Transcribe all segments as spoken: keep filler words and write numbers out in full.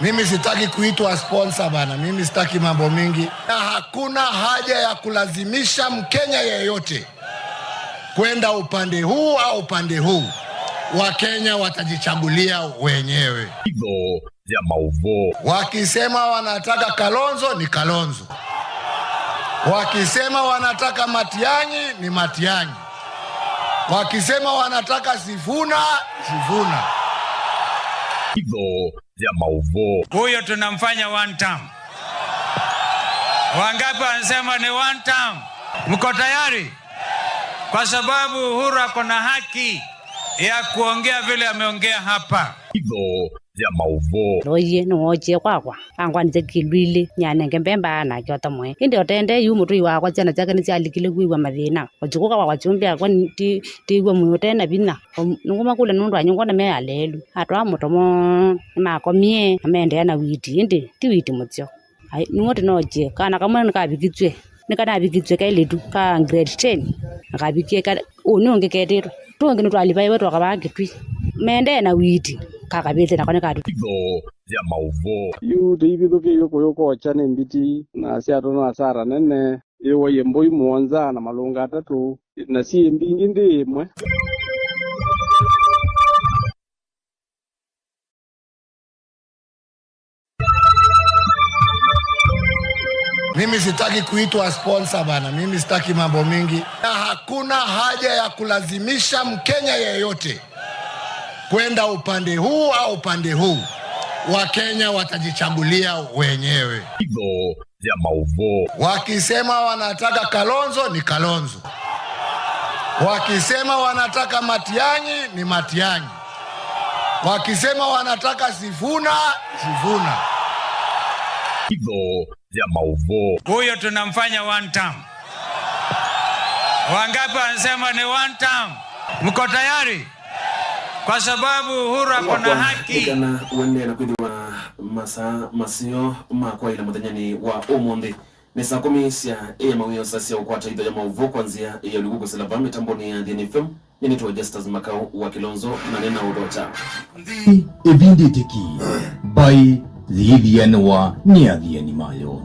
Mimi sitaki kuitwa sponsor bana, mimi sitaki mambo mingi. Na hakuna haja ya kulazimisha Mkenya yeyote kwenda upande huu au upande huu. Wakenya watajichagulia wenyewe. Itho ya mauvoo. Wakisema wanataka Kalonzo, ni Kalonzo. Wakisema wanataka Matiang'i, ni Matiang'i. Wakisema wanataka Sifuna, Sifuna. Itho ya mauvoo. Huyo tunamfanya one term. Wangapi wanasema ni one term? Mko tayari? Kwa sababu Uhuru ako na haki ya kuongea vile ameongea hapa. Itho ya mauvoo. Loie nĩwookie kwakwa, angwanĩsya kĩlũ ilĩ, nĩanenge mbemba nake ũtamwe. Ĩndĩ o tende yu mũtũi wakwa, syana syake nĩsyalikile kwĩw'a mathĩna. Ũtukũ kwakwa kyũmbe akwa ti- tĩw'a mwĩĩ ũte na vinya. O nĩngũmakũlya nũndũ wa nyũngwa na me aleelu. Atwaa mũtomo, nĩmakomie na maendeea na witi, ĩndĩ ti witi mũseo. Ai, nĩw'o tũnookie. Kana kamwe nĩkavikĩtw'e, nĩkanavikĩtw'e kelĩtu ka grade ten, na kavikie ka- ũnĩ ũngĩ ketĩtwe. Tũngĩ nĩtwalivaiwe twakavaa kĩtwi. Mendee na witi, kakavĩte nako nĩkatũ- Itho ya mauvoo. Yu tũivithũkĩiw'e kũyũ kwokya nĩ mbiti, na syatũnwa asara nene. Yĩwaie mbũi mũonza na malũnga atatũ, na syĩ mbingĩ nthĩ ĩmwe. Mimi sitaki kuitwa sponsor bana, mimi sitaki mambo mingi. Na hakuna haja ya kulazimisha Mkenya yeyote kwenda upande huu au upande huu. Wakenya watajichagulia wenyewe. Itho ya mauvoo. Wakisema wanataka Kalonzo, ni Kalonzo. Wakisema wanataka Matiang'i, ni Matiang'i. Wakisema wanataka Sifuna, Sifuna. Itho ya mauvoo. Huyo tunamfanya one term. Wangapi wanasema ni one term? Mko tayari? Kwa sababu Uhuru ako na haki. Nĩ kana ũendee na kwĩthĩwa masaa maseo ma kwaĩla mũthenyanĩ wa ũmũnthĩ. Nĩ saa kũmi sya ĩĩ ya mawĩoo, saa sya ũkwata itho ya maũvoo kwa nzĩa ya ũliku kũsila vaa mĩtambonĩ ya Athiani F M. Nĩnĩtwa Justus Makau wa Kilonzo, na nĩnaũthokya. Nthĩ ĩvindĩte ki, mbaĩ yĩithianĩwa nĩ athiani mayo.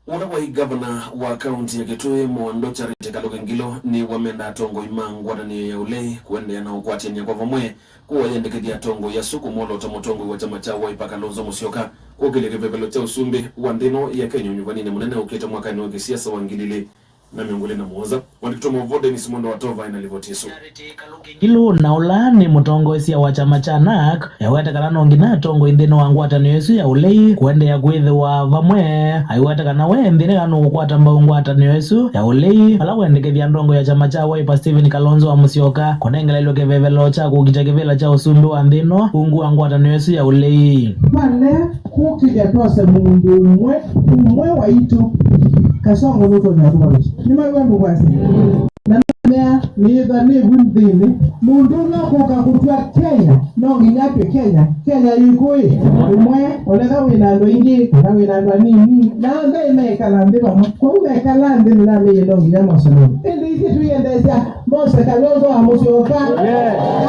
Ũla waĩ ngavana wa kaunti ya Kitui, Mwando Charity Kaluge Ngilu, nĩwamenda atongoi ma ngwatanĩo ya ũlei kũendeea na ũkwatĩanĩa kwa vamwe kũayendekethya atongoi asu kũmwolota mũtongoi wa kyama kya Wiper Kalonzo Musyoka kũkĩlya kĩvevelo kya ũsumbĩ wa nthĩ ĩno ya Kenya ũnyuvaninĩ mũnene ũkĩte mwakanĩ wa kĩsiasa wa ngili ilĩ na mĩongo ĩlĩ na mũonza. Mwandĩki wa maũvoo Dennis Mwendo wa Tova ena livoti ĩsu. Ngilu, na ũla nĩ mũtongoesya wa kyama kya NARC, eweta kana no nginya atongoi nthĩnĩ wa ngwatanĩo ĩsu ya ũlei kũendeea kwĩthĩwa vamwe. Aiweta kana we nthĩnĩ kana nũkũkwata mbau ngwatanĩo ĩsu ya ũlei, vala wendekethya ndongo ya kyama kya Wiper Stephen Kalonzo wa Musyoka kũnengelaĩlwe kĩvevelo kya kũkita kĩvĩla kya ũsumbĩ wa nthĩ ĩno ungu wa ngwatanĩo ĩsu ya ũlei. Vale kũkĩlya twose mũndũ ũmwe, ũmwe waitũ. Kasongo nũtonya kũvaluki. Nĩmaiwa mũkwasya. Na nĩmea, nĩĩtha nĩvu nthĩnĩ. Mũndũ ũla ũkũka kũtw'a Kenya, no nginya atw'e Kenya. Kenya yĩkũĩ? Ũmwe, oneka wĩ na andũ aingĩ, kana wĩ na andũ anini. Na onthe mekala nthĩ vamwe. Kwoou mekala nthĩ nĩnamĩie no nginya mosonene. Ĩndĩ ithyĩ tũiendeesya Mose Kalonzo wa Musyoka.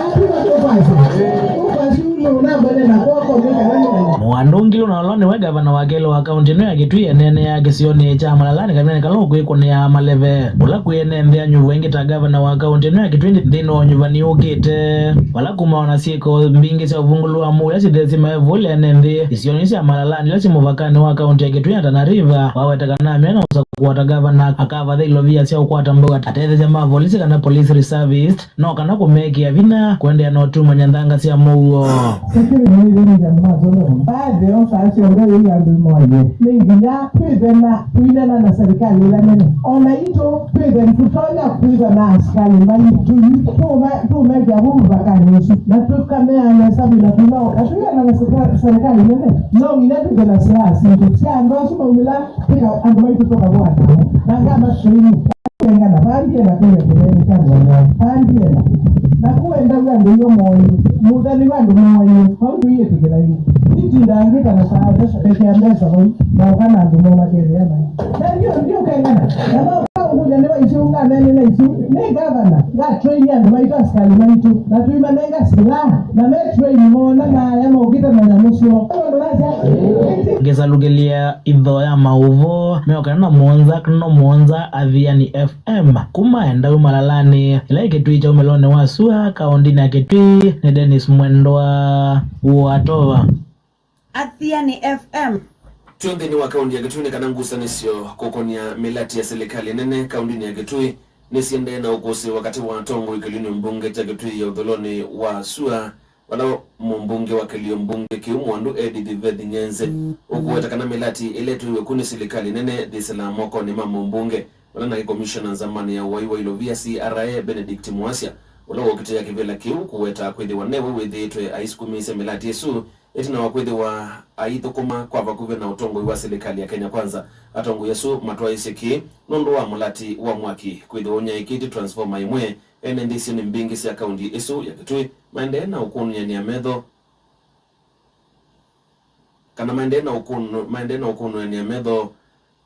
Ati matũkwasya. Ũkwasya ũmwe ũnambone na kwoko mĩkala nĩ. Mwando Ngilu na ũla nĩwe ngavana wa kelĩ wa kaunti ĩno ya Kitui eneeneaa kĩsionĩ kya Malalani kanyw'anĩ kala ũkwĩkũnĩa maleve, ũla kwĩ ene nthĩ anyuvu aingĩ ta ngavana wa kaunti ĩno ya Kitui nthĩnĩ wa ũnyuvani ũkĩte, vala kumawa na syĩko mbingĩ sya ũvungũlu wa mũuya syĩthĩĩsye maevũlya ene nthĩ isionĩ sya Malalani ila syĩ mũvakanĩ wa kaunti ya Kitui na Tana River. Waweta kana amina na ũsa kũkwata ngavana akavatha ilovia sya ũkwata mbau atetheesya ma volisi kana police reservist. No kana kũmekĩa vinya kũendeea na ũtumany'a nthanga sya mũuo. Security nĩ ĩvinda mũno. Baadhi ya saa syonthe yĩ andũ moye. Nĩ nginya twĩthe na tũinena na serikali ĩla nene. O na itũ twĩthe tũtonya kwĩtha na asikalĩ maitũ tũme- tũmekĩa vau mũvakanĩ ũsu. Na tũkamea nesa vĩla tũnao. Na tũiana na serika- serikali nene. No nginya twĩthe na silaha sitũ. Sya andũ asu maumĩla twĩka andũ maitũ tũkavũana namo. Na ngama tũini. Kengana, vandie na kũlya kĩveni kya ngoma, vandie na. Na kũendawa andũ iyo moyo, mũthani wa andũ moyo, vau ndũiĩtĩkĩla yu. Itinda angĩ kana saa thesa, ekea mbesa vau, na ũka na andũ mo maketheana. Na ndio, ndio kengana, na maũka Nĩ wa isu nganene na isu, nĩ ngavana, ngatrain andũ maitũ, asikalĩ maitũ, na tũimanenga silaha, na me train moona maya mokĩte na nyamũ syoo. Ngĩsalukĩlya itho ya maũvoo mĩongo ĩna na mũonza nũkta mũonza Athiani F M, kuma Endau Malalanĩ, ĩla ĩ Kĩtui kya ũmĩlonĩ wa sua, kaũndĩnĩ ya Kĩtui, nĩ Dennis Mwendwa wa Tova. Athiani F M. Twĩ nthĩnĩ wa kaũndĩ ya Kĩtui nĩ kana ngusanĩsyo kũkũnĩa mĩlati ya silikalĩ nene kaũndĩnĩ ya Kĩtui nĩsiendee na ũkũsĩĩwa katĩ wa atongoi kĩlĩonĩ mbunge kya Kĩtui ya ũtholonĩ wa sua, vala mũmbunge wa kĩlio mbunge kĩu Mwandu Edith Vethi Nyenze ũkũweta kana mĩlati ĩla ĩtwaiwe ku nĩ silikalĩ nene yĩsĩlaa mokonĩ ma mũmbunge, vala nake komishona nzamani ya ũwai wa ilovia C R A Benedict Mwasya, ũla wokĩtĩa kĩvĩla kĩu kũweta kwĩthĩwa newe wĩthĩĩtwe aisukumĩĩsya mĩlati ĩsu, ĩtina wa kwĩthĩwa aithũkũma kwa vakuvĩ na ũtongoi wa silikalĩ ya Kenya Kwanza. Atongoi asu matwaĩĩsye kĩĩ nũndũ wa mũlati wa mwaki kwĩthĩwa ũnyaĩĩkĩtye transformer ĩmwe. Ene nthĩ isionĩ mbingĩ sya kaũndĩ ĩsu ya Kĩtui maendee na ũkũnĩanĩa metho, kana maendee na ũkũnũ-, maendee na ũkũnĩanĩa metho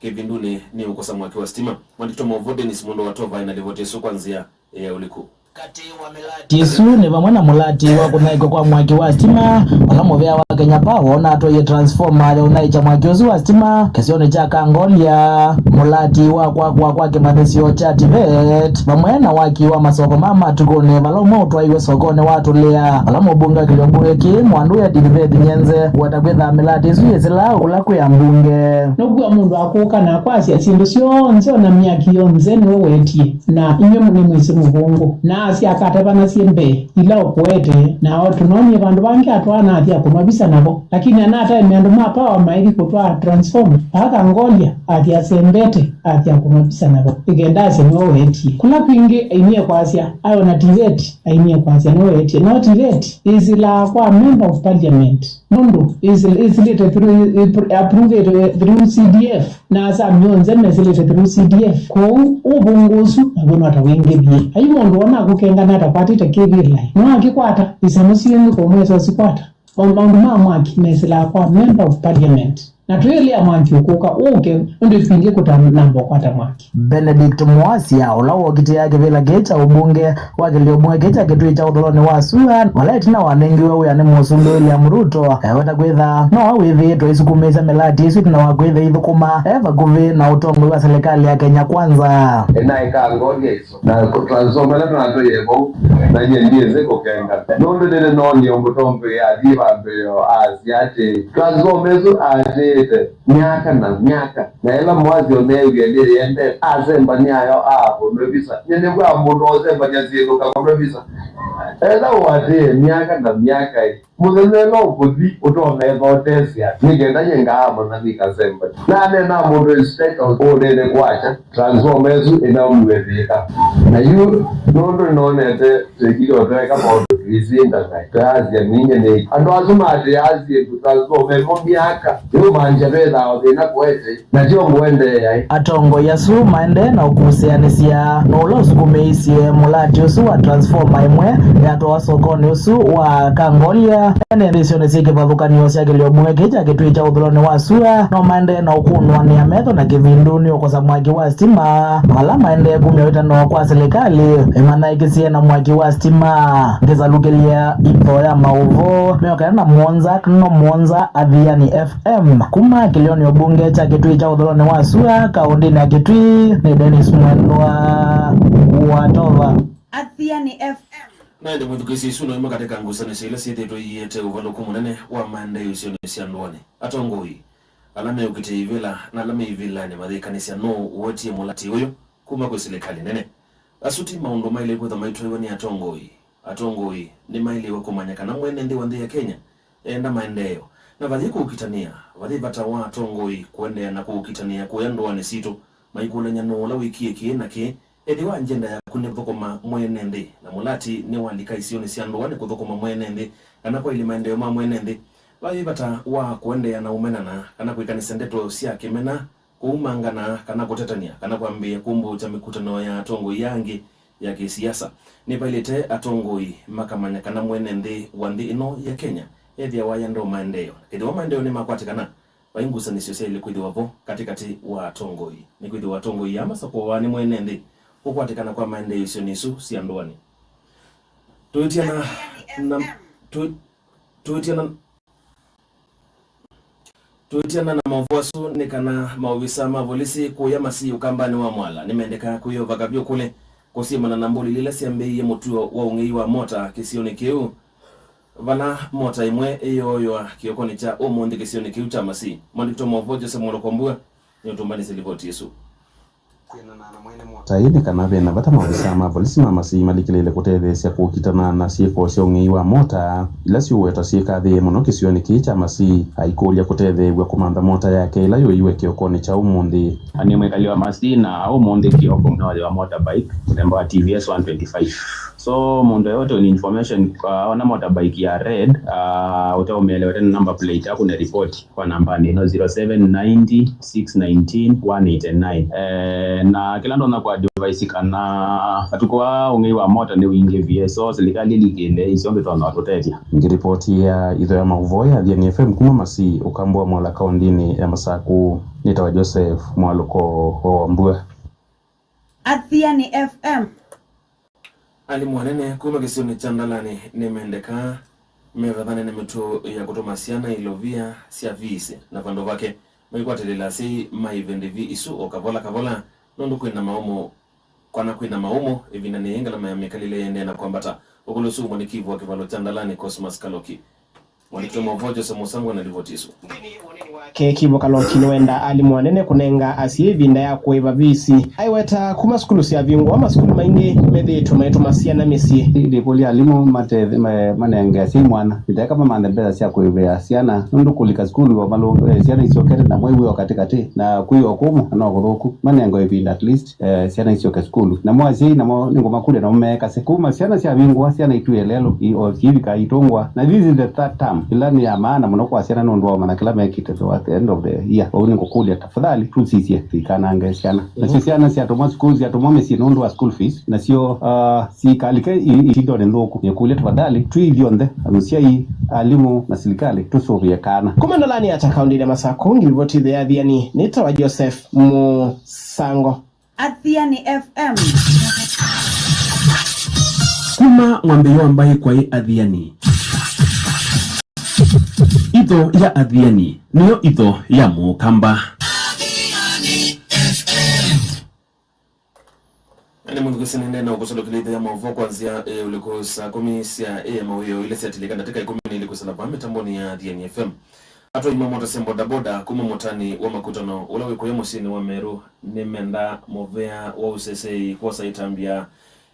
kĩvindunĩ nĩ ũkosa mwaki wa sitima. Mwandĩki wa maũvoo Dennis Mwendwa wa Tova ena livoti ĩsu kwa nzĩa ya ũliku. Katĩ wa mĩlati ĩsu nĩ vamwe na mũlati wa kũnyaĩĩkwa kwa mwaki wa sitima, vala mũvĩa wa Kenya Power ũnatwaie transformer ya ũnyaĩĩkya mwaki ũsu wa sitima kĩsionĩ kya Kangolia, mũlati wa kwakwa kwa kĩmanyĩsyo kya TVET, vamwe na waki wa masoko ma matukũnĩ, vala ũmwe ũtwaiwe sokonĩ wa Tũlĩa, vala mũmbunge wa kĩlio mbunge kĩĩ Mwandu Edith Vethi Nyenze kũweta kwĩthaa mĩlati ĩsu yĩsĩlaa kũla kwĩ ambunge. Nũkw'a mũndũ akũka na akwasya syĩndũ syonthe, o na myaki yonthe nĩwe wetie, na inyw'ĩ nĩmwĩsĩ mũvũngũ. Na asya akatavana syĩ mbee ila ũkũete, na o tũnonie vandũ vangĩ atwaa na athi akũnwa visa navo. Lakini anataĩme andũ ma Power maithi kũtwaa transformer, aka Ngolia athi asembete, athi akũnwa visa navo. Ĩkenda asya nĩwe wetie. Kũla kwingĩ ainie kwasya, ayo na TVET ainie kwasya nĩwe wetie. No TVET ĩsĩlaa kwa member of parliament. Nũndũ ĩsĩ-, ĩsĩlĩte through, ĩpr-, approved through C D F, na asami onthe mesĩlĩte through C D F. Kwoou, ũvũngũ ũsu naw'o no ta wĩngĩvie. Ai mũndũ ona akũkengana atakwatĩte kĩvĩlaĩ, no akĩkwata, isamũ syĩngĩ kũmwesa ũsikwata. O maũndũ ma mwaki mesĩlaa kwa member of parliament. Na twĩĩlĩa mwaki ũkũka ũke, nũndũ ĩvingi kũtanamba ũkwata mwaki. Benedict Mwasya, ũla wokitĩaa kĩvĩla kĩĩ kya ũmbunge wa kĩlio mbunge kĩĩ kya Kĩtui kya ũtholonĩ wa sua, vala ĩtina wanengiwe wĩa nĩ Mũsumbĩ William Ruto, eweta kwĩtha nowe wĩthĩĩtwe aisukumĩĩsya mĩlati ĩsu ĩtina wa kwĩthĩa ithũkũma e vakuvĩ na ũtongoi wa silikalĩ ya Kenya Kwanza. Ĩnaĩ Kangolia ĩsu na transformer ĩla tũnatwaie vau, na nyie ndyĩsĩ kũkenga. Nũndũ nĩnĩnoonie mũtongoi athi vandũ ĩyo asya atĩ transformer ĩsu aatĩĩte myaka na myaka. Na ĩla Mwasya ũneewie nĩyĩendete, asembany'a ayo aakũnwe visa. Nyie nĩkwaa mũndũ ũsembany'a syĩndũ kakũnwe visa? Ethĩwa ũatĩĩe myaka na myaka-ĩ, mũthenya ĩla ũkũthi ũtoneetha ũtesya nĩ kenda nyie ngaamanya nĩkasembany'a. Naneenaa mũndũ inspector ũnene kwakya, transformer ĩsu ĩnaumiwe Thĩka. Na yu nũndũ nĩnonete twĩkile ũtweka maũndũ tũisinda naĩ. Twĩasya ninyie nĩ andũ asu maatĩĩaa syĩndũ transformer ĩmwe myaka. Yũmantya vethaa o thĩna kũete, na tyo ngũendeea ĩ. Atongoi asu maendee na ũkusĩanĩsya nũũ ũla ũsukumĩisye mũlati ũsu wa transformer ĩmwe yatwawa sokonĩ ũsu wa Kangolia, ene nthĩ isionĩ syĩ kĩvathũkany'o sya kĩlio mbunge kĩĩ kya Kĩtui kya ũtholonĩ wa sua, no maendee na ũkũnũanĩa metho na kĩvindu nĩ ũkosa mwaki wa sitima, vala maendee kumya wĩtano kwa silikalĩ ĩmanaĩkĩsye na mwaki wa sitima. Ngĩsalukĩlya itho ya maũvoo mĩongo ĩna na mũonza nũkta mũonza Athiani F M, kuma kĩlĩonĩ ũmbunge kya Kĩtui kya ũtholonĩ wa sua, kaũndĩnĩ ya Kĩtui, nĩ Dennis Mwendwa wa Tova. Athiani F M. Na ĩndĩ mwĩthukĩĩsya, isu no imwe katĩ ka ngusanĩsyo ila syĩthĩĩtwe iete ũvalũku mũnene wa maendeeo isionĩ sya ndũanĩ. Atongoi ala meũkitĩa ivĩla na ala me ivilanĩ mayĩkanĩsya nũũ ũwetie mũlati ũyũ kuma kwĩ silikalĩ nene. Asu ti maũndũ maĩle kwĩthwa maitwaiwa nĩ atongoi. Atongoi nĩmaĩlĩwe kũmanya kana mwene nthĩ wa nthĩ ya Kenya eenda maendeeo, na vayĩ kũũkitanĩa. Vayĩ vata wa atongoi kũendeea na kũũkitanĩa kũya ndũanĩ sitũ, maikũlany'a nũũ ũla wĩkie kĩĩ na kĩĩ. Ethĩwa angenda yaku nĩ kũthũkũma mwene nthĩ, na mũlati nĩwalika isionĩ sya ndũa nĩ kũthũkũma mwene nthĩ, kana kwaĩlĩ maendeeo ma mwene nthĩ, vayĩ vata wa kũendeea na ũmenana kana kwĩkanĩsya ndeto sya kĩmena, kũumangana, kana kũtetany'a, kana kwambĩĩa kũmbũũkya mĩkutano ya atongoi angĩ ya kĩsiasa. Nĩvaĩlĩte atongoi makamanya kana mwene nthĩ wa nthĩ ĩno ya Kenya ethĩawa ayenda maendeeo. Kethĩwa maendeeo nĩmakwatĩkana, Vai ngusanĩsyo syaĩle kwĩthĩwa vo katĩkatĩ wa atongoi, nĩkwĩthĩwa atongoi aa masakũawa nĩ mwene nthĩ kũkwatĩkana kwa maendeeisyo isu sya ndũanĩ. Tũitia na, na, tũ-, tũitia na, tũitiana na maũvoo asu nĩ kana maovisa ma volisi kũya Masii Ũkambanĩ wa Mwala nĩmendeka kwĩyovaka vyũ kũlĩ kũsyĩmana na mbũlili ila syambĩĩie mũtuo wa ũng'ei wa mota kĩsionĩ kĩu, vala mota ĩmwe ĩyooywa kĩokonĩ kya ũmũnthĩ kĩsionĩ kĩu kya Masii. Mwandĩki wa maũvoo Joseph Mwalokombua nĩũtũmbanĩsye livoti ĩsu. Kwĩanana na mwene mota ĩĩ, nĩ kana ve na vata maovisaa ma volisi ma Masii malikĩlĩĩle kũtetheesya kũkitana na syĩko sya ũng'ei wa mota ila syũwetwa syĩkathĩĩe mũno kĩsionĩ kĩĩ kya Masii, aikũlya kũtetheew'a kũmantha mota yake ĩla yũiwe kĩokonĩ kya ũmũnthĩ. Na nĩ mwĩkali wa Masii, na ũmũnthĩ kĩoko nĩwooywa motorbike mũthemba wa T V S one twenty-five. So mũndũ yoyote wĩna information, uh, ona motorbike ya red, uh, ũtaũmĩelewa na number plate, akũne report kwa nambanĩ ĩno, zero seven ninety, six nineteen, one eighty-nine. Eh, na kĩla ndonya kwa advice kana matukũ aa ũng'ei wa mota nĩwingĩvie, so silikalĩ ĩlikĩle isio mbitonya kũtũtethya. Ngĩripoti ya itho ya maũvoo ya Athiani F M kuma Masii, Ũkambũ wa Mwala, kaũndĩnĩ ya Masakũ, nĩtawa Joseph Mwalũko wa Wambua. Athiani F M. Alimũ anene kuma kĩsionĩ kya Ndalani nĩmendekaa mevathane na mĩtuo ya kũtũma syana ilovia sya viisĩ, na vandũ vake, maikwatĩlĩla asyai ma ivĩndĩ vi isu o kavola kavola, nũndũ kwĩna maũmũ, kwana kwĩna maũmũ ĩvindanĩ yĩĩ ngalama ya mĩkalĩle yĩendee na kwambata. Ũkũlũ ũsu mũandĩki wa kĩvalo kya Ndalani, Cosmas Kaloki. Mwandĩki wa maũvoo Joseph Mũsangwa na livoti ĩsu. Ke kĩvo Kaloki nĩwendaa alimũ anene kũnenga asyai ĩvinda ya kũĩva viisĩ. Aiweta kuma sukulu syavingũa, masukulu maingĩ methĩĩtwe maitũma syana mĩsyĩ. Ndĩkũlya alimũ mate-, ma-, manenge asyai mwanya, ĩteka mamanthe mbesa sya kũĩvĩa syana, nũndũ kũlika sukulu o malũ-, eh, syana isyokete na mwei wĩ o katĩkatĩ, na kwĩ o kũmũ na no kũthũku. Manengwe ĩvinda at least, eh, syana isyoke sukulu. Namo asyai namo nĩngũmakũlya namo meekase. Kuma syana syavingũa, syana itwie lelũ, i-, o syĩvika itũngwa. Na this is the third term. Ĩla nĩ ya maana mũno kwa syana nũndũ wa ũmanya kĩla mekĩte at the end of the year. Ũu nĩngũkũlya, tafadhali, tũsisye, tũikanange syana. Nasyo syana syatũmwa sukulu, syatũmwa mĩsyĩ nũndũ wa school fees. Nasyo, uh, sikalike i-, itindonĩ nthũku. Nĩkũlya, tafadhali, twĩ ithyonthe, mũsyai, alimũ, na silikalĩ, tũsũvĩe kana. Kuma Ndalani ya ta kaũndĩnĩ ya Masakũ, ngĩlivoti ĩtho ya Athiani, nĩtawa Joseph Mũsango. Athiani F M. Kuma mwambĩĩo wa mbaĩ kwaĩ Athiani. Itho ya Athiani nĩyo itho ya Mũkamba. Nĩ mũndũ kwĩsĩ nĩndenda ũkũsolokĩlĩthya maũvoo kwa nzĩa ĩ ũlĩkũ saa kũmi sya ĩ ya mawĩoo ila syatilĩka ndatĩka ĩkũmi na ilĩ kwĩsĩla vaa mĩtambonĩ ya Athiani F M. Atwai ma mota sya bodaboda kuma mũtani wa makutano ũla wĩ kũya mũsyĩnĩ wa Meru nĩmendaa mũvea wa ũseseĩ kwosa ĩtambya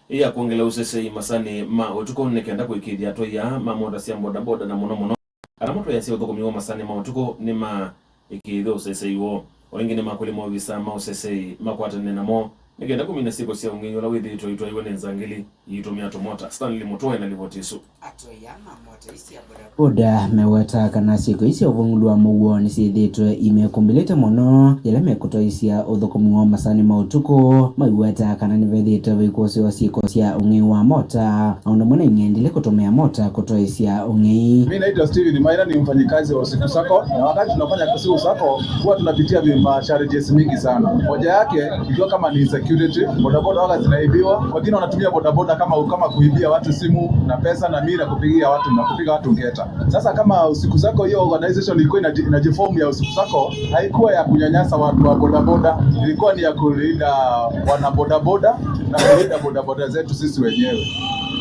ya kwongela ũseseĩ masanĩ ma ũtukũ nĩ kenda kũĩkĩĩthya atwai aa ma mota sya bodaboda na mũno mũno ala matwaĩasya ũthũkũmi wa masanĩ ma ũtukũ nĩmaĩkĩĩthw'a ũseseĩ woo. O ĩngĩ nĩmakũlya maovisa ma ũseseĩ makwatanĩe namo nĩ kenda kũmina syĩko sya ũng'ei ũla wĩthĩĩtwe ũitwaĩwe nĩ nzangili iitũmĩa tũmota. Stanley Mũtũa ena livoti ĩsu. Atwai aa ma mota ii sya bodaboda mewetaa kana syĩko ii sya ũvũngũlu wa mũuo nĩsyĩthĩĩtwe imekũmbĩlĩte mũno yĩla mekũtwaĩsya ũthũkũmi woo masanĩ ma ũtukũ. Maiwetaa kana nĩvethĩĩtwe vaikũsĩwa syĩko sya ũng'ei wa mota, o ũndũ ũmwe na ing'endilĩ kũtũmĩa mota kũtwaĩsya ũng'ei. Mimi naitwa Steven Maina, ni mfanyikazi wa Usiku Sacco, na wakati tunafanya Usiku Sacco huwa tunapitia vima challenges mingi sana. Moja yake ikiwa kama ni insecurity, bodaboda waga zinaibiwa, wengine wanatumia bodaboda kama, kama kuibia watu simu na pesa na mila, kupigia watu na kupiga watu ngeta. Sasa kama Usiku Sacco, hiyo organization ilikuwa inaji-, inajiform ya Usiku Sacco, haikuwa ya kunyanyasa watu wa bodaboda, ilikuwa ni ya kulinda wana bodaboda na kulinda bodaboda zetu sisi wenyewe.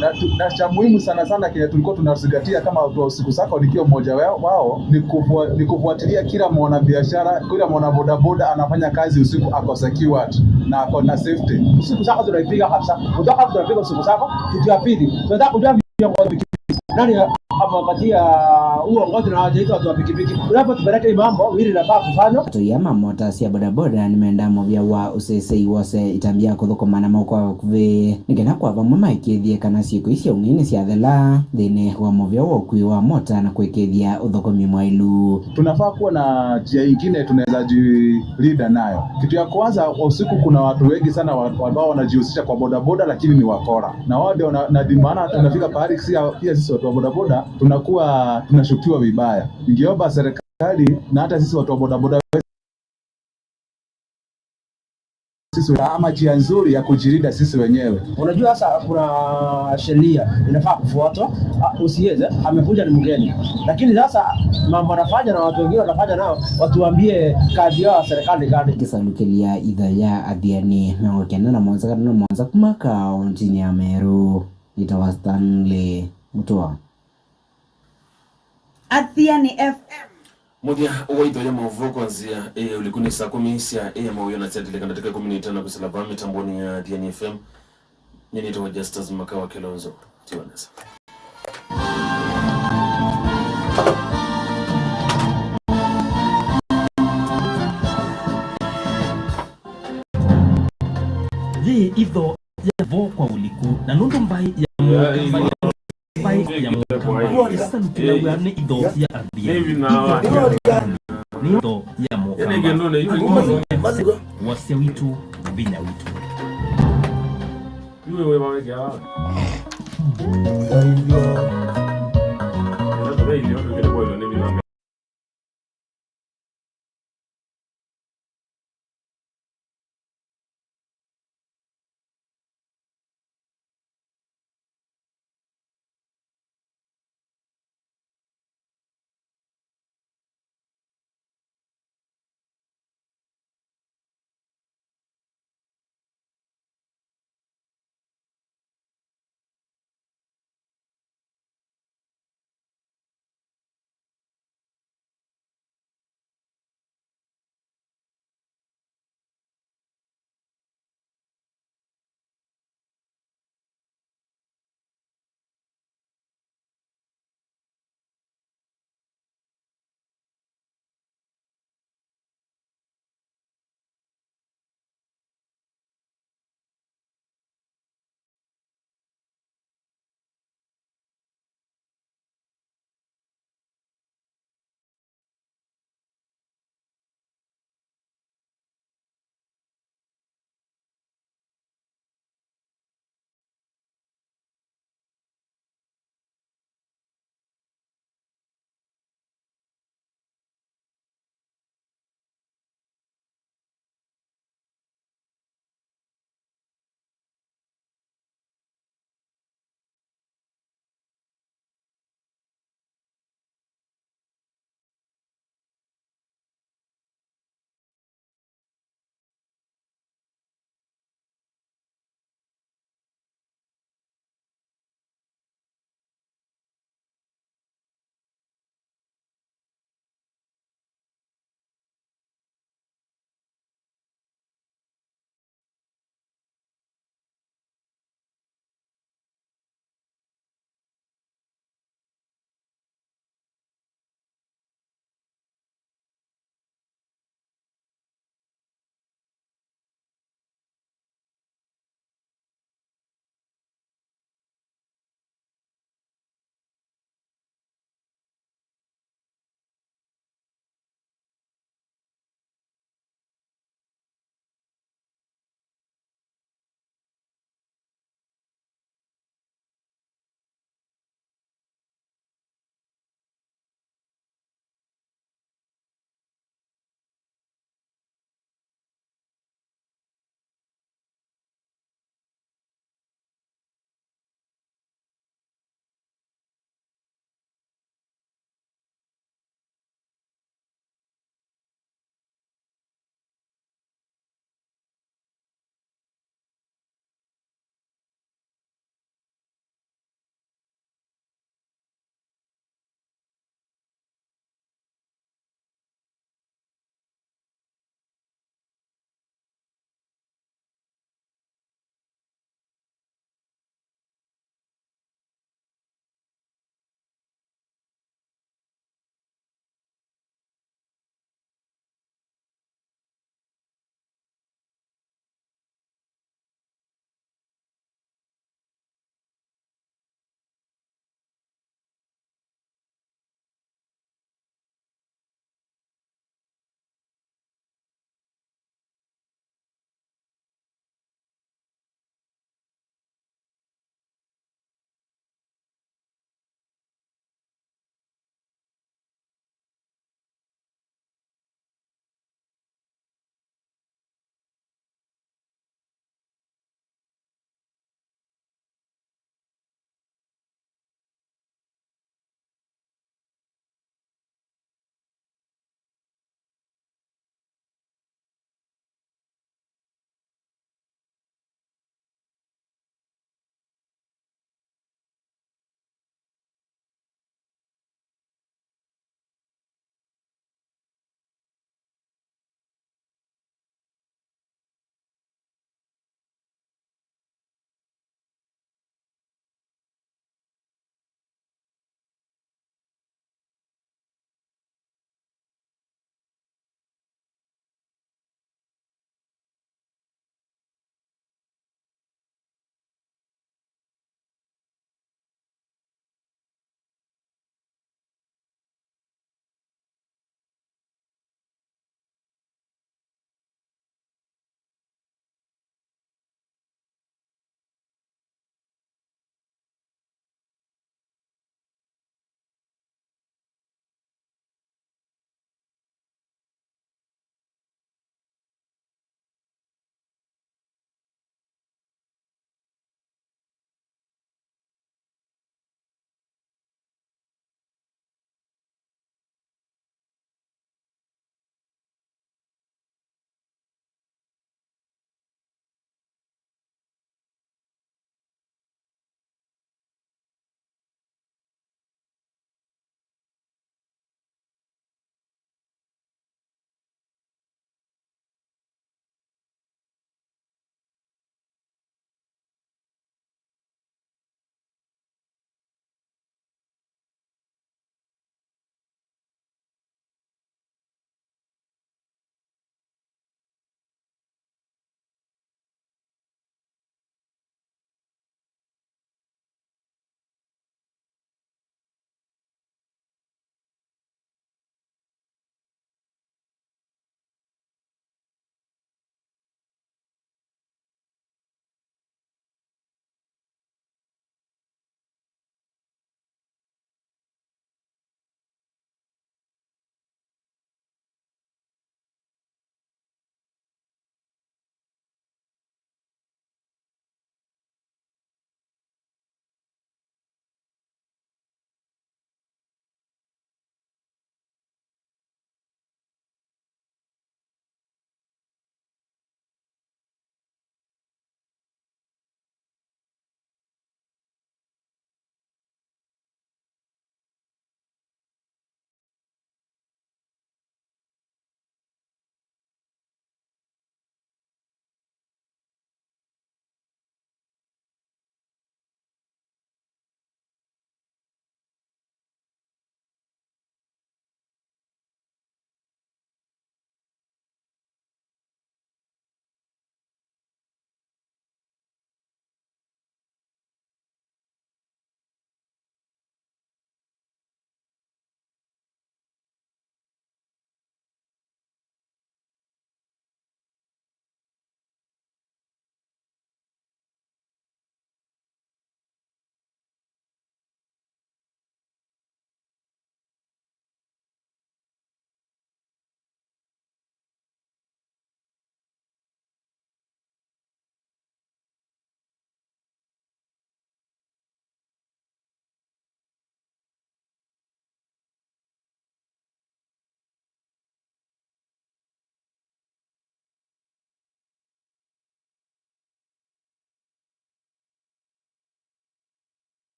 Na tu-, na cha muhimu sana sana kenye tulikuwa tunazingatia kama watu wa Usiku Sacco, nikiwa mmoja wao, wao, ni kufua-, ni kufuatilia kila mwanabiashara, kila mwana bodaboda anafanya kazi usiku ako secured na ako na safety. Usiku Sacco tunaipiga kabisa. Unajua kama tunapiga Usiku Sacco, kitu ya pili, tunataka kujua viongozi nani amewapatia uongozi na hawajaita watu wa pikipiki. Unapotupeleka hii mambo, hili linafaa kufanywa. Atwai aa ma mota sya bodaboda nĩmendaa mũvea wa ũseseĩ wose ĩtambya ya kũthũkũma na moko kwa vakuvĩ, nĩ kenda kwa vamwe maĩkĩĩthye kana syĩko ii sya ũng'ei nĩsyathela nthĩnĩ wa mũvea wa ũkui wa mota na kũĩkĩĩthya ũthũkũmi mwaĩlu. Tunafaa kuwa na njia ingine tunaweza jilinda nayo. Kitu ya kwanza, usiku kuna watu wengi sana wa-, ambao wanajihusisha kwa bodaboda, lakini ni wakora. Na wao ndio na, na ndio maana tunafika pahali pia, pia sisi watu wa bodaboda tunakuwa tunashukiwa vibaya. Ningeomba serikali serikali na hata sisi watu wa bodaboda sisi, ama njia nzuri ya kujilinda sisi wenyewe. Unajua, sasa kuna sheria inafaa kufuatwa. Ah, usiweze, amekuja ni mgeni. Lakini sasa mambo anafanya na watu wengine wanafanya nao, watuambie kazi yao ya serikali gani? Kĩsalukĩlya itho ya Athiani mĩongo kenda na mũonza kana mũonza kuma kaũntĩnĩ ya Meru. Nĩtawa Stanley Mutua. Athiani F M. Mũthya wa itho ya maũvoo kwa nzĩa ĩ ũliku nĩ saa kũmi sya ĩ ya mawĩo na syatĩlĩka ndatĩka ĩkũmi na itano kwĩsĩla vaa mĩtambonĩ ya Athiani F M. Nyie nĩtawa Justus Makawa Kilonzo. Tiwa nesa. Yĩ itho ya vo kwa ũliku, na nũndũ mbaĩ ya mũka, mbaĩ ya mũka, mbaĩ ya mũka, mbaĩ ĩsalukĩlaw'a nĩ itho ya Athiani. Itho ya Athiani nĩ itho ya mũka, mbaĩ wasya witũ, vinya witũ.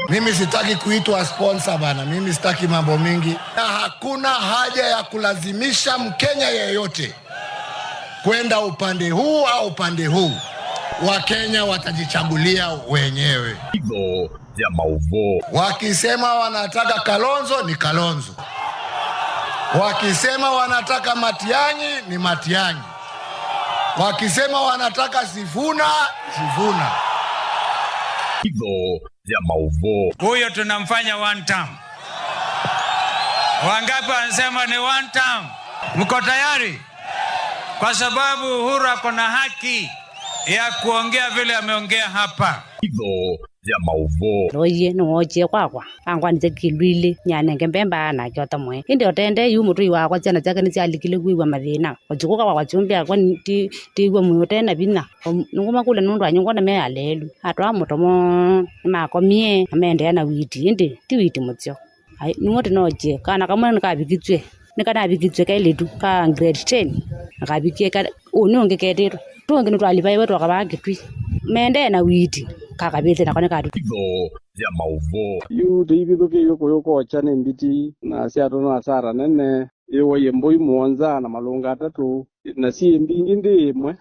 Mimi sitaki kuitwa sponsor bana, mimi sitaki mambo mingi. Na hakuna haja ya kulazimisha Mkenya yeyote kwenda upande huu au upande huu. Wakenya watajichagulia wenyewe. Itho ya mauvoo. Wakisema wanataka Kalonzo, ni Kalonzo. Wakisema wanataka Matiang'i, ni Matiang'i. Wakisema wanataka Sifuna, Sifuna. Itho ya mauvoo. Huyo tunamfanya one term. Wangapi wanasema ni one term? Mko tayari? Kwa sababu Uhuru ako na haki ya kuongea vile ameongea hapa. Itho ya mauvoo. Loie nĩwookie kwakwa, angwanĩsya kĩlũ ilĩ, nĩanenge mbemba, nake ũtamwe. Ĩndĩ o tene yu mũtũi wakwa, syana syake nĩsyalikile kwĩw'a mathĩna. Ũtukũ kwakwa, syũmbe yakwa ti- tĩw'a mwĩĩ ũte na vinya. O nĩngũmakũlya nũndũ wa nyũngwa na me aleelu. Atwaa mũtomo, nĩmakomie, na maendeea na witi, ĩndĩ ti witi mũseo. Ai, nĩw'o tũnookie, kana kamwe nĩkavikĩtw'e, nĩkanavikĩtw'e kelĩtu ka grade ten, na kavikie ka, ũnĩ ũngĩ ketĩtwe. Tũngĩ nĩtwalivaiwe twakavaa kĩtwi. Mendee na witi, kakavĩte nako nĩkatũtwi. Itho ya mauvoo. Yu tũivithũkĩiw'e kũyũkokya nĩ mbiti, na syatũnwa asara nene, yĩwaie mbũi mũonza na malũnga atatũ, na syĩ mbingĩ nthĩ ĩmwe.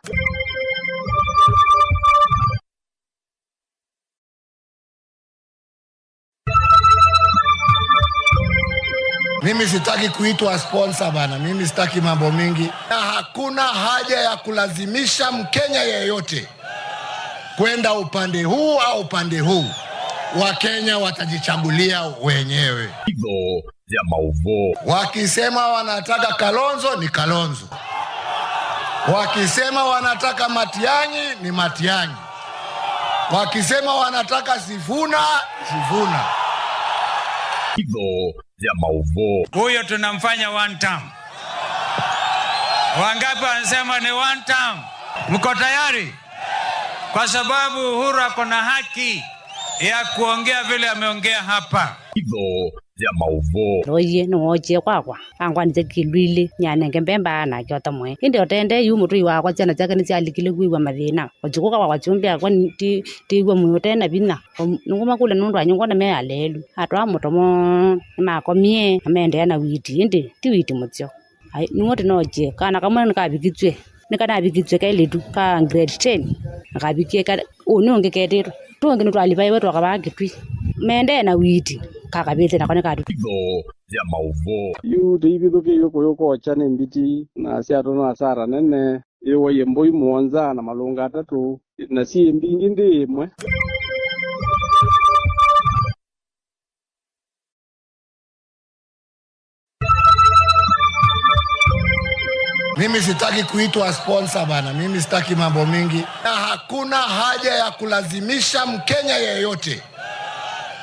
Mimi sitaki kuitwa sponsor bana, mimi sitaki mambo mingi. Na hakuna haja ya kulazimisha Mkenya yeyote kwenda upande huu au upande huu. Wakenya watajichagulia wenyewe. Itho ya mauvoo. Wakisema wanataka Kalonzo, ni Kalonzo. Wakisema wanataka Matiang'i, ni Matiang'i. Wakisema wanataka Sifuna, Sifuna. Itho ya mauvoo. Huyo tunamfanya one term. Wangapi wanasema ni one term? Mko tayari? Kwa sababu Uhuru ako na haki ya kuongea vile ameongea hapa. Itho ya mauvoo. Loie nĩwookie kwakwa, angwanĩsya kĩlũ ilĩ, nĩanenge mbemba, nake ũtamwe. Ĩndĩ o tene yu mũtũi wakwa, syana syake nĩsyalikile kwĩw'a mathĩna. Ũtukũ kwakwa, syũmbe yakwa ti- tĩw'a mwĩĩ ũte na vinya. O nĩngũmakũlya nũndũ wa nyũngwa na me aleelu. Atwaa mũtomo, nĩmakomie, na maendeea na witi, ĩndĩ ti witi mũseo. Ai, nĩw'o tũnookie, kana kamwe nĩkavikĩtw'e, nĩkanavikĩtw'e kelĩtu ka grade ten, na kavikie ka, ũnĩ ũngĩ ketĩtwe. Tũngĩ nĩtwalivaiwe twakavaa kĩtwi. Mendee na witi, kakavĩte nako nĩkatũtwi. Itho ya mauvoo. Yu tũivithũkĩiw'e kũyũkokya nĩ mbiti, na syatũnwa asara nene, yĩwaie mbũi mũonza na malũnga atatũ, na syĩ mbingĩ nthĩ ĩmwe. Mimi sitaki kuitwa sponsor bana, mimi sitaki mambo mingi. Na hakuna haja ya kulazimisha Mkenya yeyote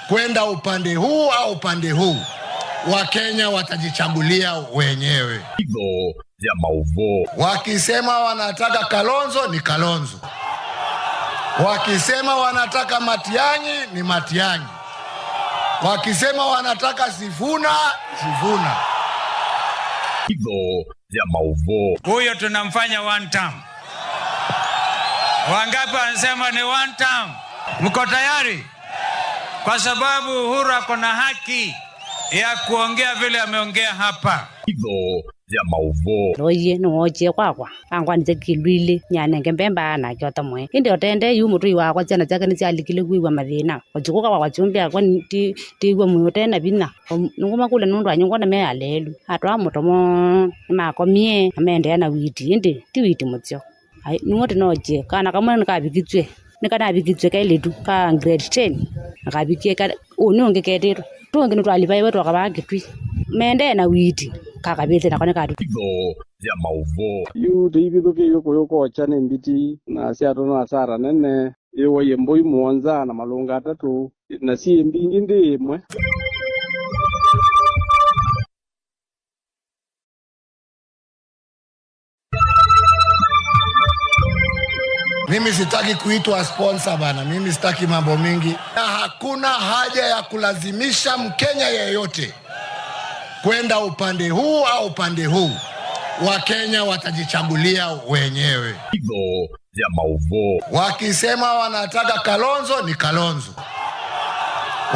kwenda upande huu au upande huu. Wakenya watajichagulia wenyewe. Itho ya mauvoo. Wakisema wanataka Kalonzo, ni Kalonzo. Wakisema wanataka Matiang'i, ni Matiang'i. Wakisema wanataka Sifuna, Sifuna. Itho ya mauvoo. Huyo tunamfanya one term. Wangapi wanasema ni one term? Mko tayari? Kwa sababu Uhuru ako na haki ya kuongea vile ameongea hapa. Itho ya mauvoo. Loie nĩwookie kwakwa, angwanĩsya kĩlũ ilĩ, nĩanenge mbemba, nake ũtamwe. Ĩndĩ o tene yu mũtũi wakwa, syana syake nĩsyalikile kwĩw'a mathĩna. Ũtukũ kwakwa, syũmbe yakwa ti- tĩw'a mwĩĩ ũte na vinya. O nĩngũmakũlya nũndũ wa nyũngwa na me aleelu. Atwaa mũtomo, nĩmakomie, na maendeea na witi, ĩndĩ ti witi mũseo. Ai, nĩw'o tũnookie, kana kamwe nĩkavikĩtw'e, nĩkanavikĩtw'e kelĩtu ka grade ten, na kavikie ka, ũnĩ ũngĩ ketĩtwe. Tũngĩ nĩtwalivaiwe twakavaa kĩtwi. Mendee na witi, kakavĩte nako nĩkatũtwi. Itho ya mauvoo. Yu tũivithũkĩiw'e kũyũkokya nĩ mbiti, na syatũnwa asara nene, yĩwaie mbũi mũonza na malũnga atatũ, na syĩ mbingĩ nthĩ ĩmwe. Mimi sitaki kuitwa sponsor bana, mimi sitaki mambo mingi. Na hakuna haja ya kulazimisha Mkenya yeyote kwenda upande huu au upande huu. Wakenya watajichagulia wenyewe. Itho ya mauvoo. Wakisema wanataka Kalonzo, ni Kalonzo.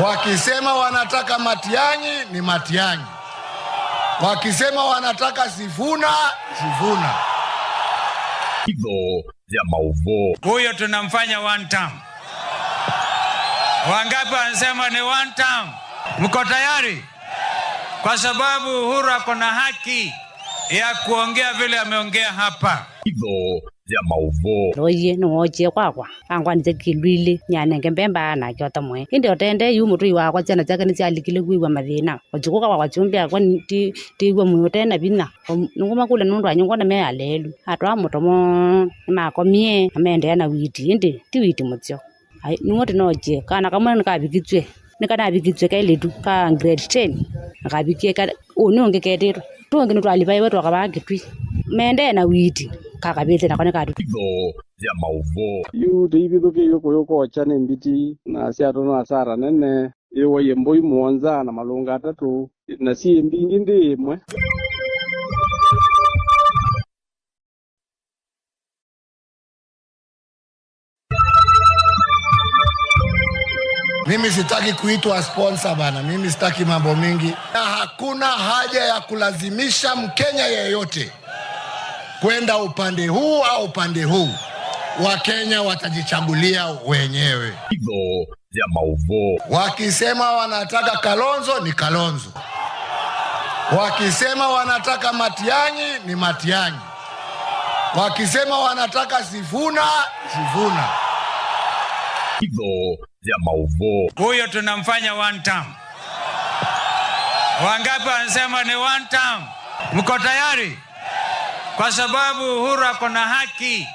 Wakisema wanataka Matiang'i, ni Matiang'i. Wakisema wanataka Sifuna, Sifuna. Itho ya mauvoo. Huyo tunamfanya one term. Wangapi wanasema ni one term? Mko tayari? Kwa sababu Uhuru ako na haki ya kuongea vile ameongea hapa. Itho ya mauvoo. Loie nĩwookie kwakwa, angwanĩsya kĩlũ ilĩ, nĩanenge mbemba, nake ũtamwe. Ĩndĩ ũtendee yu mũtũi wakwa, syana syake nĩsyalikile kwĩw'a mathĩna. Ũkyũkũka kwakwa kyũmbe akwa ti, tiw'a mwĩĩ ũte na vinya. O, nĩngũmakũlya nũndũ wa nyũngwa na me aleelu. Atwaa mũtomo, nĩmakomie, na meendeea na witi, ĩndĩ ti witi mũseo. Ai, nĩw'o tũnookie. Kana kamwe nĩkavikĩtw'e. Nĩkanavikĩtw'e kelĩtu ka grade ten. Nakavikie ka, ũnĩ ũngĩ ketĩtwe. Tũngĩ nĩtwalivaiwe twakavaa kĩtwi. Mendee na witi. Kakavĩte nako nĩkatũ. Itho ya mauvoo. Yu tũivithũkĩiw'e kũyũkokya nĩ mbiti, na syatũnwa asara nene. Yĩwaie mbũi mũonza na malũnga atatũ, na syĩ mbingĩ nthĩ ĩmwe. Mimi sitaki kuitwa sponsor bana, mimi sitaki mambo mingi. Na hakuna haja ya kulazimisha Mkenya yeyote kwenda upande huu au upande huu. Wakenya watajichagulia wenyewe. Itho ya mauvoo. Wakisema wanataka Kalonzo, ni Kalonzo. Wakisema wanataka Matiang'i, ni Matiang'i. Wakisema wanataka Sifuna, Sifuna. Itho ya mauvoo. Huyo tunamfanya one term. Wangapi wanasema ni one term? Mko tayari? Kwa sababu Uhuru ako na haki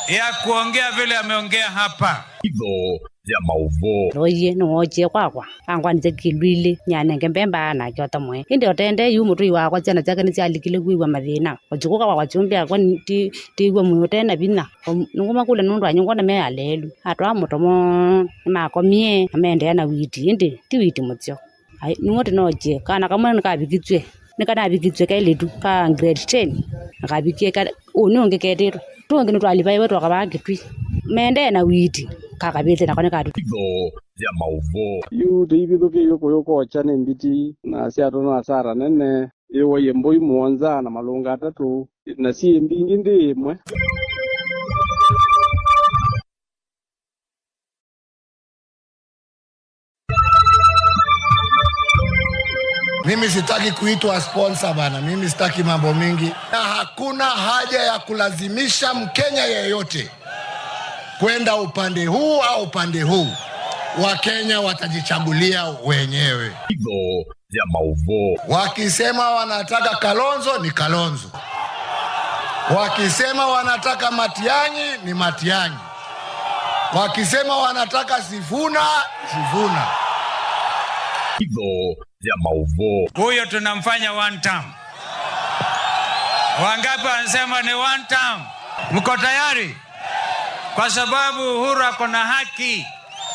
ya kuongea vile ameongea hapa. Itho ya mauvoo. Loie nĩwookie kwakwa, angwanĩsya kĩlũ ilĩ, nĩanenge mbemba, nake ũtamwe. Ĩndĩ ũtendee yu mũtũi wakwa, syana syake nĩsyalikile kwĩw'a mathĩna. Ũkyũkũka kwakwa kyũmbe akwa ti, tiw'a mwĩĩ ũte na vinya. O, nĩngũmakũlya nũndũ wa nyũngwa na me aleelu. Atwaa mũtomo, nĩmakomie, na meendeea na witi, ĩndĩ ti witi mũseo. Ai, nĩw'o tũnookie. Kana kamwe nĩkavikĩtw'e. Nĩkanavikĩtw'e kelĩtu ka grade ten. Nakavikie ka, ũnĩ ũngĩ ketĩtwe. Tũngĩ nĩtwalivaiwe twakavaa kĩtwi. Mendee na witi. Kakavĩte nako nĩkatũ. Itho ya mauvoo. Yu tũivithũkĩiw'e kũyũkokya nĩ mbiti, na syatũnwa asara nene. Yĩwaie mbũi mũonza na malũnga atatũ, na syĩ mbingĩ nthĩ ĩmwe. Mimi sitaki kuitwa sponsor bana, mimi sitaki mambo mingi. Na hakuna haja ya kulazimisha Mkenya yeyote kwenda upande huu au upande huu. Wakenya watajichagulia wenyewe. Itho ya mauvoo. Wakisema wanataka Kalonzo, ni Kalonzo. Wakisema wanataka Matiang'i, ni Matiang'i. Wakisema wanataka Sifuna, Sifuna. Itho ya mauvoo. Huyo tunamfanya one term. Wangapi wanasema ni one term? Mko tayari? Kwa sababu Uhuru ako na haki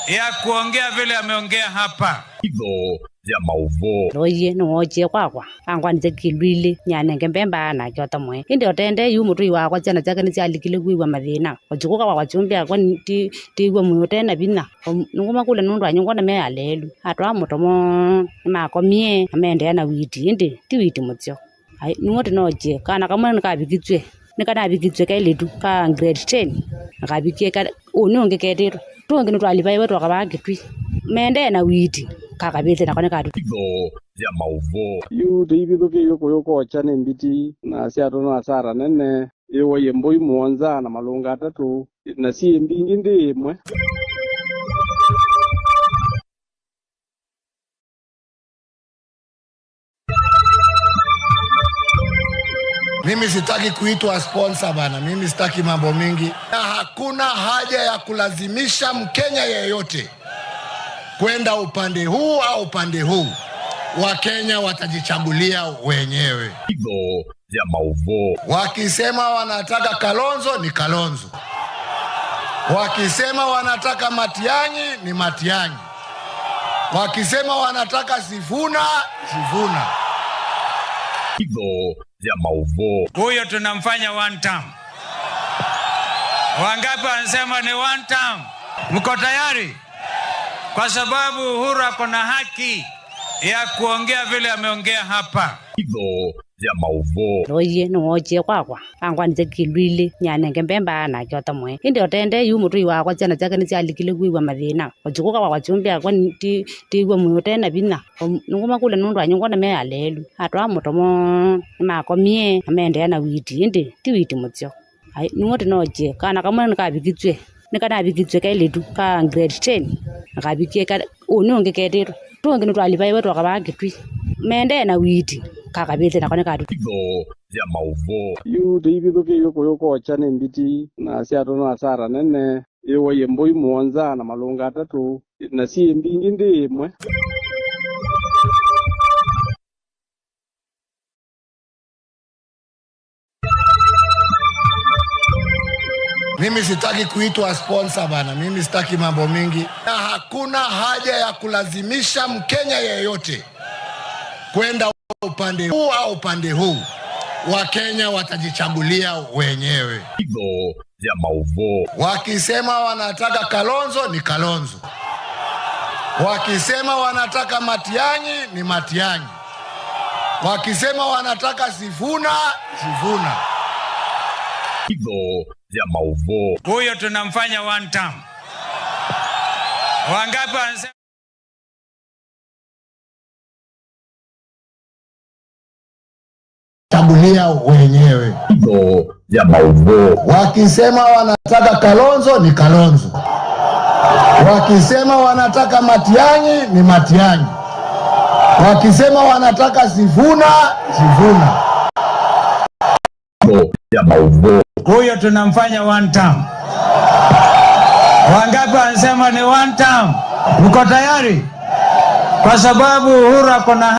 ya kuongea vile ameongea hapa. Itho ya mauvoo. Loie nĩwookie kwakwa, angwanĩsya kĩlũ ilĩ, nĩanenge mbemba, nake ũtamwe. Ĩndĩ ũtendee yu mũtũi wakwa, syana syake nĩsyalikile kwĩw'a mathĩna. Ũkyũkũka kwakwa kyũmbe akwa ti, tiw'a mwĩĩ ũte na vinya. O, nĩngũmakũlya nũndũ wa nyũngwa na me aleelu. Atwaa mũtomo, nĩmakomie, na meendeea na witi, ĩndĩ ti witi mũseo. Ai, nĩw'o tũnookie. Kana kamwe nĩkavikĩtw'e. Nĩkanavikĩtw'e kelĩtu ka grade ten. Nakavikie ka, ũnĩ ũngĩ ketĩtwe. Tũngĩ nĩtwalivaiwe twakavaa kĩtwi. Mendee na witi. Kakavĩte nako nĩkatũ. Itho ya mauvoo. Yu tũivithũkĩiw'e kũyũkokya nĩ mbiti, na syatũnwa asara nene. Yĩwaie mbũi mũonza na malũnga atatũ, na syĩ mbingĩ nthĩ ĩmwe. Mimi sitaki kuitwa sponsor bana, mimi sitaki mambo mingi. Na hakuna haja ya kulazimisha Mkenya yeyote kwenda upande huu au upande huu. Wakenya watajichagulia wenyewe. Itho ya mauvoo. Wakisema wanataka Kalonzo, ni Kalonzo. Wakisema wanataka Matiang'i, ni Matiang'i. Wakisema wanataka Sifuna, Sifuna. Itho ya mauvoo. Huyo tunamfanya one term. Wangapi wanasema ni one term? Mko tayari? Kwa sababu Uhuru ako na haki ya kuongea vile ameongea hapa. Itho ya maũvoo. Ndoie nĩwookie kwakwa, angwanĩsya kĩlũ ilĩ, nĩanenge mbemba nake ũtamwe. Ĩndĩ ũtendee yu mũtũi wakwa, syana syake nĩsyalikile kwĩw'a mathĩna. Ũtukũ kwakwa, syũmbe akwa ti- tiw'a mwĩĩ ũte na vinya. O- nĩngũmakũlya nũndũ wa nyũngwa na me aleelu. Atwaa mũtomo, nĩmakomie na maendeea na witi, ĩndĩ ti witi mũseo. Ai, nĩw'o tũnookie. Kana kamwe nĩkavikĩtw'e, nĩkanavikĩtw'e kelĩtu ka grade ten, na kavikie ka- ũnĩ ũngĩ ketĩtwe. Tũngĩ nĩtwalivaiwe twakavaa kĩtui. Mendee na witi, kakavĩte nako nĩkatũ- Itho ya maũvoo. Yu tũivithũkĩiw'e kũyũkokya nĩ mbiti, na syatona asara nene. Yĩwaie mbũi mũonza na malũnga atatũ, na syĩ mbingĩ nthĩ ĩmwe. Mimi sitaki kuitwa sponsor bana, mimi sitaki mambo mingi, na hakuna haja ya kulazimisha Mkenya yeyote kwenda upande huu au upande huu. Wakenya watajichagulia wenyewe. Itho ya maũvoo. Wakisema wanataka Kalonzo, ni Kalonzo. Wakisema wanataka Matiang'i, ni Matiang'i. Wakisema wanataka Sifuna, Sifuna. Itho ya maũvoo. Huyo tunamfanya one term. Wangapi wanasema? Chagulia wenyewe. Itho ya maũvoo. Wakisema wanataka Kalonzo, ni Kalonzo. Wakisema wanataka Matiang'i, ni Matiang'i. Wakisema wanataka Sifuna, Sifuna. Itho ya maũvoo. Huyo tunamfanya one term. Wangapi wanasema ni one term? Mko tayari? Kwa sababu Uhuru ako na